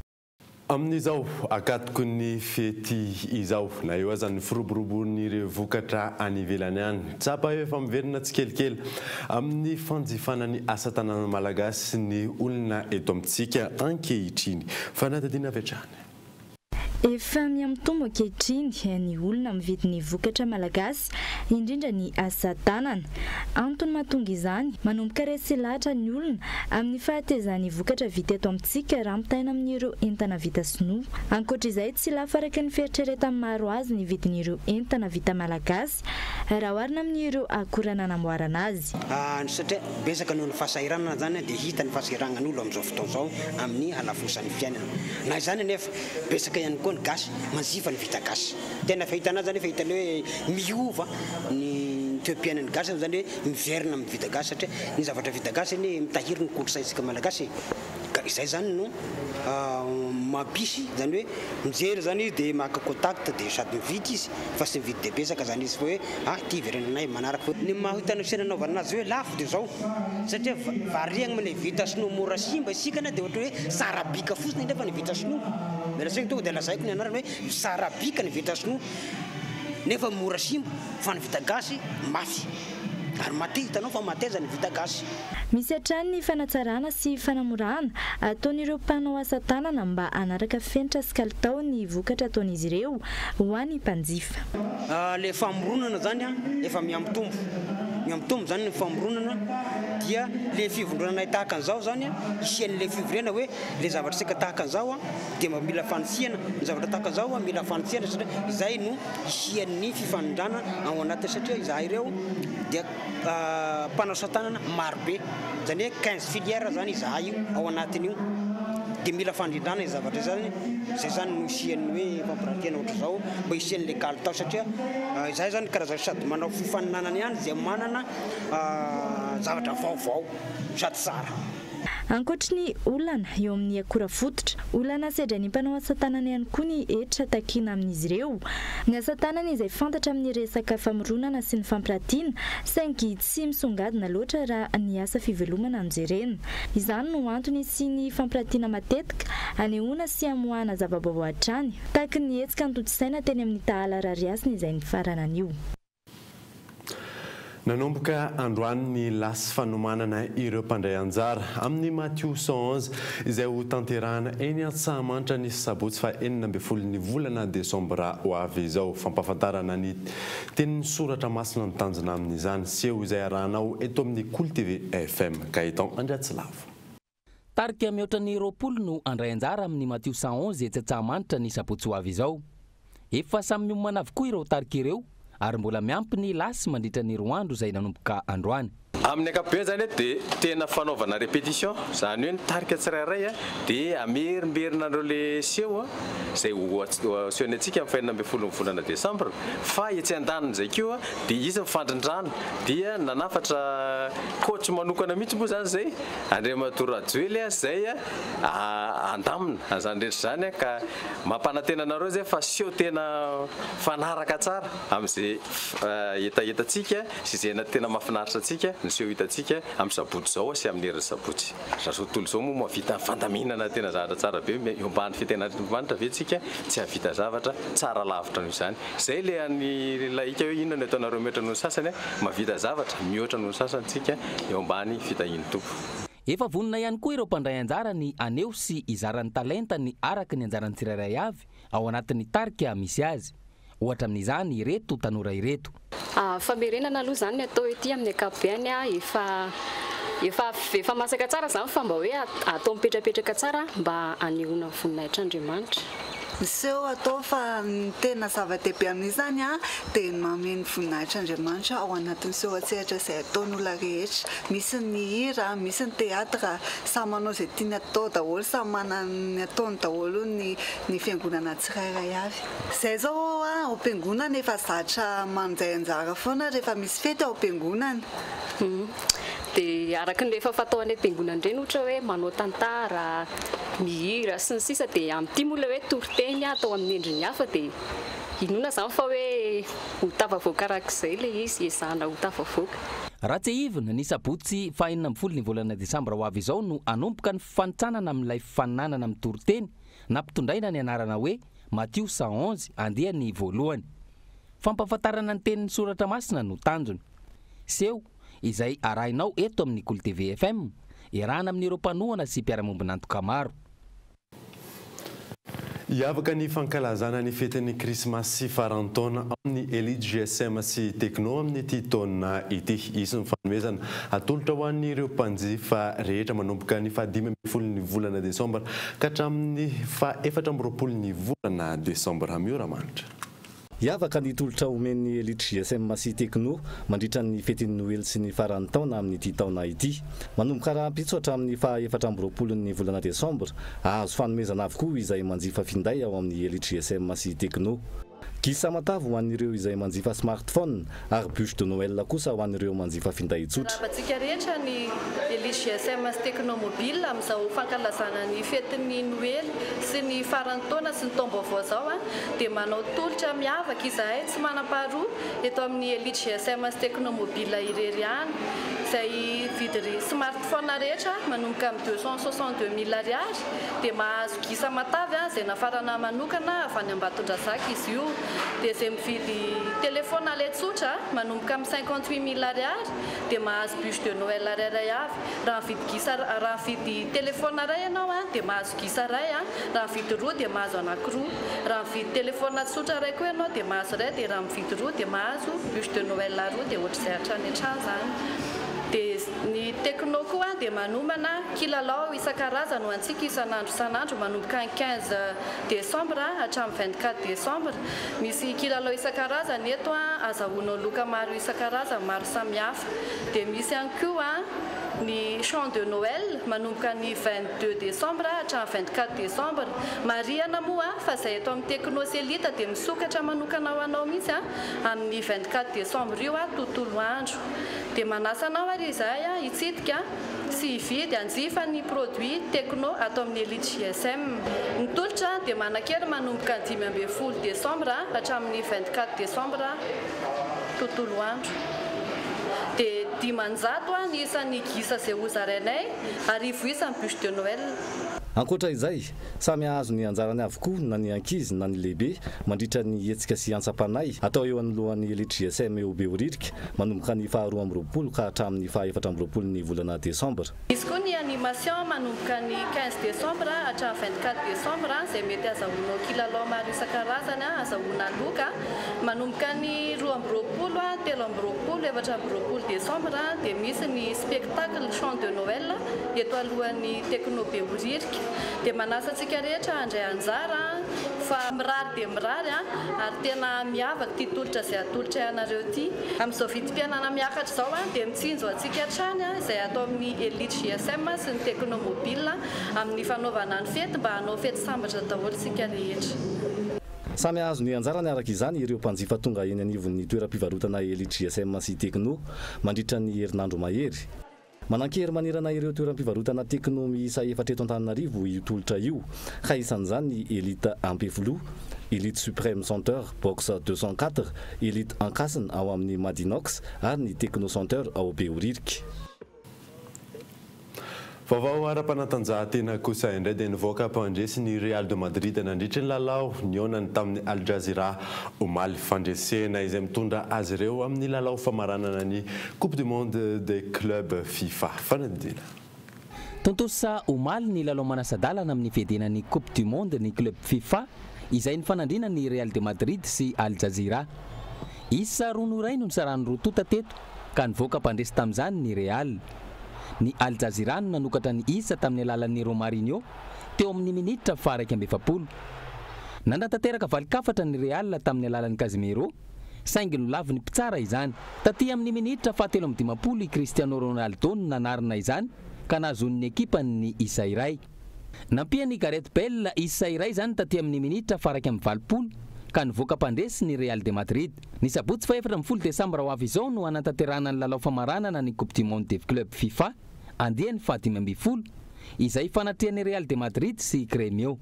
Amin'izao ankatoky ny fety izao, na eo aza ny firoborobon'ireo vokatra any ivelany any, tsapa efa miverina tsikelikely amin'ny fanjifana ny asa tanàna malagasy ny olona eto amintsika ankehitriny. Fanadihadiana avy hatrany. Efa mihamitombo ankehitriny ny olona mividy ny vokatra malagasy, indrindra ny asa tanana. Antony mahatonga izany, manomboka resy lahatra ny olona amin'ny fahatezan'ny vokatra vita eto amintsika raha ampitahaina amin'ireo entana vita sinoa. Ankoatra izay, tsy lafo araka ny fieritreretan'ny maro azy ny vidin'ireo entana vita malagasy raha oharina amin'ireo akora nanamboarana azy. Satria betsaka noho ny fahasahiranana izany dia hita ny fahasahiranan'olo amin'izao fotoana izao amin'ny halafosan'ny fiainana. Na izany anefa, betsaka ihany koa ny gasy manjifa ny vita gasy. Tena fahitana azy anefa hita ilay hoe miova ny toe-piainan'ny gasy izany hoe miverina amin'ny vita gasy satria ny zavatra vita gasy anie mitahiry ny kolontsaintsika malagasy e. Ka izay izany no mampisy izany hoe mijery izany izy dia maka contact dia sady mividy izy fa tsy mividy dia betsaka izany izy fa hoe ah ity hiverenanay manaraka. Ny maha hitan'ny fisainana anaovana azy hoe lafo dia izao satria variagna amin'ilay vita sinoa mora simba isika na dia ohatra hoe tsara bika fotsiny anefa ny vita sinoa. Miala tsiny tonga dia lazaiko ny anarany hoe tsara bika ny vita sinoa nefa mora simba fa ny vita gasy mafy ary mate hitanao fa mateza ny vita gasy. Misy hatrany ny fanatsarana sy fanamorana ataon'ireo mpanao asa tanana mba hanaraka fenitra sy kalitao ny vokatra ataon'izy ireo ho an'ny mpanjifa. Ilay famoronana izany efa mihamitombo, mihamitombo izany ny famoronana dia ilay fivondronanay tahaka an'izao izany hisian'ilay fivoriana hoe ilay zavatra isika tahaka an'izao dia mba mila fanitsiana, ny zavatra tahaka an'izao mila fanitsiana satria izay no hisian'ny fifanindrana ao anatiny satria izahay ireo dia mpanao asa tanana maro be, izany hoe 15 filières izany izahay io ao anatin'io, dia mila fandrindrana izany zavatra izany, izay izany no hisian'ny hoe fampirantiana ohatr'izao mba hisian'ilay kalitao satria izahay izany karazana sady manao fifaninanana ihany izay manana zavatra vaovao sady tsara. Ankoatry ny olana eo amin'ny akora fototra, olana sedrain'ny mpanao asa tanana ihany koa ny hetra takiana amin'izy ireo. Ny asa tanana izay fantatra amin'ny resaka famoronana sy ny fampiratiana, saingy tsy misongadina loatra raha ny asa fivelomana no jerena. Izany no antony hisian'ny fampiratiana matetika, hanehoana sy hamoahana zava-baovao hatrany, tahaka ny hetsika notontosaina teny amin'ny Tahala Rarihasina izay nifarana anio. Nanomboka androany ny lasy fanomanana ireo mpandray anjara amin'ny Matio 111 izay ho tanterahana eny Antsahamanitra ny sabotsy faha 16 ny volana desambra ho avy izao. Fampahafantarana ny tenin'ny soratra masina no tanjona amin'izany seho izay arahanao eto amin'ny Kolo TV FM. Gaëtan Andriatsilavo. Tarika mihoatra ny 20 no handray anjara amin'ny Matio 111 etsy Antsahamanitra ny sabotsy ho avy izao. Efa samy miomana avokoa ireo tarika ireo ary mbola miampy ny lasy mandritra ny roa andro izay nanomboka androany. Amin'ny ankapobeny izany dia tena fanaovana répétition, izany hoe ny tarika tsirairay dia amerimberina an'ireo le seho izay ho asehony antsika amin'ny faha 16 ny volana desambra, fa etsy andanin'izay koa dia hisy ny fandrindrana, dia nanafatra coach manokana mihitsy moa izany izay Andriamatoa Rajoely izay handamina an'izany rehetra izany ka mampanantena anareo izay fa seho tena mifanaraka tsara amin'izay hetahetantsika sy izay tena mahafinaritra antsika ny seho. seho hitantsika amin'ny sabotsy izao sy amin'ny herin'ny sabotsy. Raha izao tontolo izao moa mahavita fandaminana tena zavatra tsara be, eo ambany fitenan'Andriamanitra ve tsika tsy hahavita zavatra tsara lavitra noho izany? Izay ilay an'ny lahika hoe inona no ataonareo mihoatra noho ny sasany? Mahavita zavatra mihoatra noho ny sasany tsika eo ambany fitahian'ny Tompo. Efa vonona ihany koa ireo mpandray anjara ny haneho sy hizara ny talentany araka ny anjaran'ny tsirairay avy ao anatin'ny tarika misy azy. Ohatra amin'izany ireto tanora ireto. Famerenana aloha izany ny atao ety amin'ny ankapobeny efa efa efa masaka tsara izany fa mba hoe atao mipetrapetraka tsara mba hanehoana ny voninahitr'Andriamanitra. Ny seho atao fa ny tena zava-dehibe amin'io izany dia ny manome ny voninahitr'Andriamanitra ao anatin'ny seho an-tsehatra izay ataon'olona rehetra. Misy ny hira, misy ny théâtre, samy manao izay tiany atao daholo, samy manana ny ataony daholo ny ny fiangonana tsirairay avy. Izay izao ao am-piangonana efa zatra mandray anjara foana rehefa misy fety ao am-piangonana. Dia araka ny efa fatao any am-piangonana ireny ohatra hoe manao tantara, mihira sy ny sisa dia amin'ity moa ilay hoe toriteny atao amin'ny endriny hafa dia inoana izany fa hoe ho tafavoaka arak'izay ilay izy, ezahana ho tafavoaka. Raha tsiahivina, ny sabotsy faha 16 ny volana desambra ho avy izao no hanomboka ny fifanintsanana amin'ilay fifaninanana mitoriteny nampitondraina ny anarana hoe Matio 111 andiany voalohany. Fampahafantarana ny tenin'ny soratra masina no tanjona. Seho izay arahinao eto amin'ny Kolo TV FM, iarahana amin'ireo mpanohana sy mpiara-miombon'antoka maro. Hiavaka ny fankalazana ny fetin'ny Krismasy sy faran'ny taona amin'ny Elite GSM sy Tecno amin'ity taona ity. Hisy ny fanomezana atolotra ho an'ireo mpanjifa rehetra manomboka ny faha 15 ny volana desambra ka hatramin'ny faha 24 ny volana desambra. Mioramanitra. Hiavaka ny tolotra omen'ny Elite GSM sy Tecno mandritra ny fetin'ny Noely sy ny faran'ny taona amin'ity taona ity. Manomboka rahampitso hatramin'ny faha 24 ny volana desambra, hahazo fanomezana avokoa izay manjifa finday ao amin'ny Elite GSM sy Tecno. Gisa matavy ho an'ireo izay manjifa smartphone ary bûche de Noël kosa ho an'ireo manjifa finday tsotra. Miarahaba antsika rehetra ny Elite GSM sy Tecno Mobile amin'izao fankalazana ny fetin'ny Noely sy ny faran'ny taona sy ny taom-baovao izao dia manao tolotra miavaka izahay tsy manam-paharoa eto amin'ny Elite GSM sy Tecno Mobile irery ihany izay vidy smartphone rehetra manomboka amin'ny 262 mille ariary dia mahazo gisa matavy izay nafarana manokana avy any Ambatondrazaka izy io dia izay mividy telephone ale tsotra manomboka amin'ny 58 mille ariary dia mahazo bûche de Noël iray avy. Raha mividy gisa raha mividy telephone iray ianao dia mahazo gisa iray, raha mividy roa dia mahazo anankiroa. Raha mividy telephone tsotra iray koa ianao dia mahazo iray dia raha mividy roa dia mahazo bûche de Noël roa dia ohatr'izay hatrany hatrany izany. Dia ny Tecno koa dia manomana kilalao isan-karazany ho antsika isan'andro isan'andro manomboka ny 15 décembre hatramin'ny 24 décembre. Misy kilalao isan-karazany eto azahoanao loka maro isan-karazany maro samihafa. Dia misy ihany koa ny chant de Noël manomboka ny 22 décembre hatramin'ny 24 décembre. Marihana moa fa izay eto amin'ny Tecno sy Elite dia misokatra manokana ho anao mihitsy amin'ny 24 décembre io tontolo andro. Dia manasa anao ary izahay hitsidika sy hividy hanjifa ny produit Tecno ato amin'ny Elite GSM. Ny tolotra dia manan-kery manomboka ny 15 décembre hatramin'ny 24 décembre tontolo andro. Dia 500 ny isan'ny gisa izay hozarainay, 1000 isa ny bûche de Noël. Ankoatra izay, samy hahazo ny anjarany avokoa na ny ankizy na ny lehibe mandritra ny hetsika sy antsam-panahy atao eo anoloan'ny Elite GSM eo Behoririka manomboka ny faha 22 ka hatramin'ny faha 24 ny volana desambra. Hisy koa ny animation manomboka ny 15 décembre hatramin'ny 24 décembre izay mety azahoanao kilalao maro isan-karazany azahoana loka. Manomboka ny 22, 23, 24 décembre dia misy ny spectacle chant de Noël eto alohan'ny Tecno Behoririka. Dia manasa antsika rehetra handray anjara fa mirary dia mirary ary tena miavaka ity tolotra izay atolotray anareo ity. Amin'izao vidim-piainana miakatra izao dia mitsinjo antsika hatrany izay ato amin'ny Elite GSM sy ny Tecno Mobile amin'ny fanaovana ny fety mba hanao fety sambatra daholo isika rehetra. Samy hahazo ny anjarany araka izany ireo mpanjifa tonga eny anivon'ny toeram-pivarotana Elite GSM sy Tecno mandritra ny herinandro mahery. Manan-kery manerana ireo toeram-pivarotana Tecno miisa efatra eto Antananarivo io tolotra io ka isan'izany ny Elite Ampefiloha, Elite Supreme Center box 204, Elite Ankasina ao amin'ny Madinox ary ny Techno Center ao Behoririka. Vaovao ara-panatanjahantena kosa indray dia nivoaka mpandresy ny Real de Madrid nandritry ny lalao nihaonany tamin'ny Al Jazira omaly. Fandresena izay mitondra azy ireo amin'ny lalao famaranana ny Coupe du Monde des Clubs FIFA. Fanadihadiana. Tontosa omaly ny lalao manasa-dalana amin'ny fiadiana ny Coupe du Monde ny Club FIFA izay nifanandrina ny Real de Madrid sy Al Jazira. Isa roa no iray no nisarahan'ny roa tonta teto ka nivoaka mpandresy tamin'izany ny Real. Ny Al Jazira no nanokatra ny isa tamin'ny alalan'i Romarinho teo amin'ny minitra faha-41. Nanatanteraka valin-kafatra ny Real tamin'ny alalan'i Casemiro saingy nolavin'ny mpitsara izany. Taty amin'ny minitra faha-53 i Cristiano Ronaldo no nanarina izany ka nahazoan'ny ekipany ny isa iray. Nampian'i Gareth Bale isa iray izany taty amin'ny minitra faha-81 ka nivoaka mpandresy ny Real de Madrid. Ny sabotsy faha-14 desambra ho avy izao no hanatanterahana ny lalao famaranana ny Coupe du Monde des Clubs FIFA andiany faha-15 izay hifanatrehan'ny Real de Madrid sy Gremio.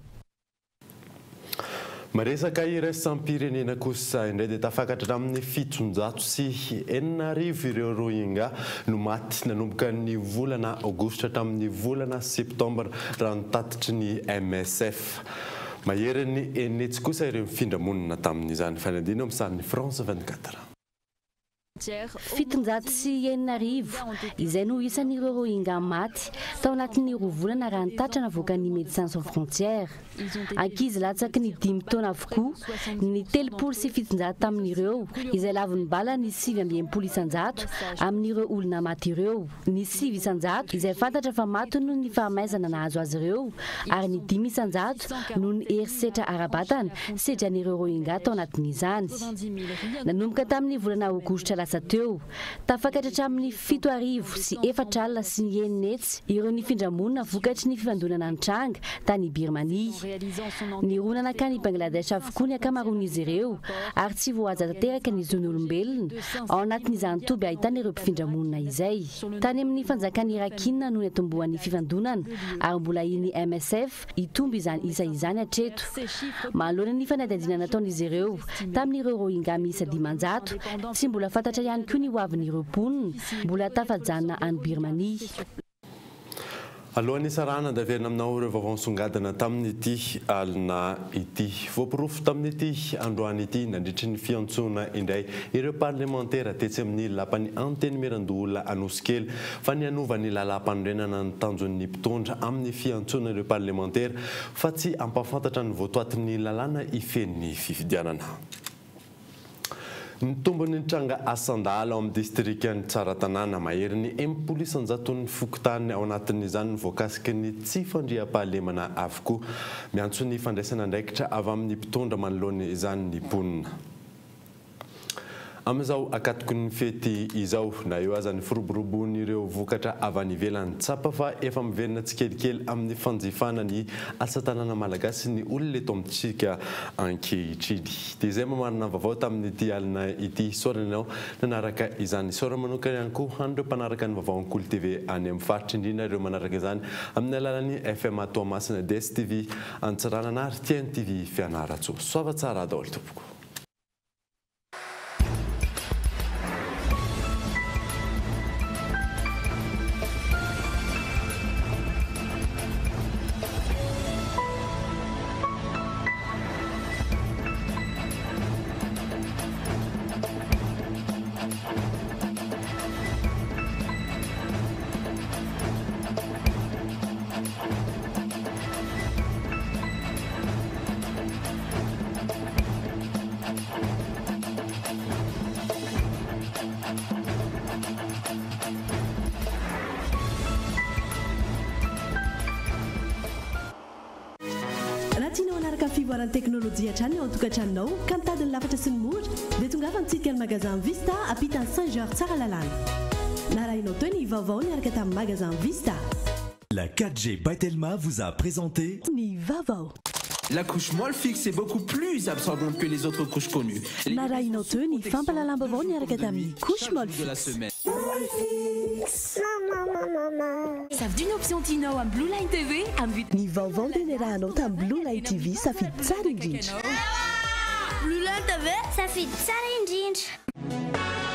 Miresaka iraisam-pirenena kosa indray dia tafakatra hatramin'ny 6700 ireo Rohingya no maty nanomboka ny volana aogositra hatramin'ny volana septambra raha ny tatitry ny MSF. Maherin'ny 600 kosa ireo mifindra monina tamin'izany. Fanadihadiana ao amin'ny sarin'ny France 24. 6700, izay no isan'ireo Rohingya maty tao anatin'ny roa volana raha ny tatitra navoakan'ny Médecins Sans Frontières. Ankizy latsaky ny dimy taona avokoa ny 730 tamin'ireo, izay lavon'ny bala ny 69% amin'ireo olona maty ireo, ny 9% izay fantatra fa maty noho ny fahamaizana nahazo azy ireo ary ny 5% noho ny herisetra ara-batana sedran'ireo Rohingya tao anatin'izany. Nanomboka tamin'ny volana aogositra lasa teo, tafakatra hatramin'ny 670 ireo nifindra monina vokatry ny fifandonana nitranga tany Birmania. Nirona nankany Bangladesh avokoa ny ankamaroan'izy ireo ary tsy voahaja tanteraka ny zon'olombelona ao anatin'izany toby ahitana ireo mpifindra monina izay. Tany amin'ny fanjakan'i Rakhine no niantombohan'ny fifandonana ary mbola ahian'ny MSF Hitombo izany isa izany hatreto. Manoloana ny fanadihadiana nataon'izy ireo tamin'ireo Rohingya miisa 500, tsy mbola fantatra ihany koa ny hoavin'ireo mponina mbola tafajanona any Birmania. Alohan'ny hisarahana dia averina aminao ireo vaovao nisongadina tamin'ity alina ity. Voaporofo tamin'ity androany ity nandritry ny fiantsoana indray ireo parlemantera tetsy amin'ny lapan'ny Antenimierandoholona Anosikely fa ny hanova ny lalàmpanorenana ny tanjon'ny mpitondra amin'ny fiantsoana ireo parlemantera fa tsy hampahafantatra ny votoatin'ny lalàna hifehy ny fifidianana. Nitombo ny tranga asan-dahalo ao amin'ny distrikan'i Tsaratanàna. Maherin'ny 60 isan-jaton'ny fokontany ao anatin'izany no voakasiky ny tsy fandriampahalemana avokoa. Miantso ny fandraisana andraikitra avy amin'ny mpitondra manoloana izany ny mponina. Amin'izao ankatoky ny fety izao, na eo aza ny firoborobon'ireo vokatra avy any ivelany, tsapa fa efa miverina tsikelikely amin'ny fanjifana ny asa tanana malagasy ny olona eto amintsika ankehitriny. Dia izay mamarana ny vaovao tamin'ity alina ity. Isaorana ianao nanaraka izany. Isaorana manokana ihany koa an'ireo mpanaraka ny vaovao Ankoly TV any amin'ny faritra, indrindra ireo manaraka izany amin'ny alalan'ny FMA Toamasina, DSTV Antsiranana ary TNTV Fianarantsoa. Soava tsara daholo tompoko. Raha tianao hanaraka ny fivoaran'ny teknolojia hatrany ao an-tokantranonao ka mitady ny lafatra sy ny mora dia tongava mitsidika ny magasin Vista ampitan'i Saint Georges Tsaralalàna. Narahinao teo ny vaovao niaraka tamin'ny magasin Vista. La 4G by Telma vous a présenté Ny vaovao. La couche Molfix est beaucoup plus absorbante que les autres couches connues. Narahinao teo ny fampahalalam-baovao niaraka tamin'ny couche De la Molfix. semaine. Safidio ny option tianao amin'ny Blue Line TV amin'ny Ny vaovao dia niarahanao tamin'ny Blue Line TV safidy tsara indrindra. Blueland ve safidy tsara indrindra.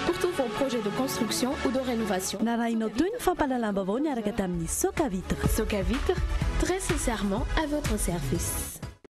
Pour tous vos projets de construction ou de rénovation. Narahinao toy ny fampahalalam-baovao niaraka tamin'ny Soca Vitre. Soca Vitre, très sincèrement à votre service.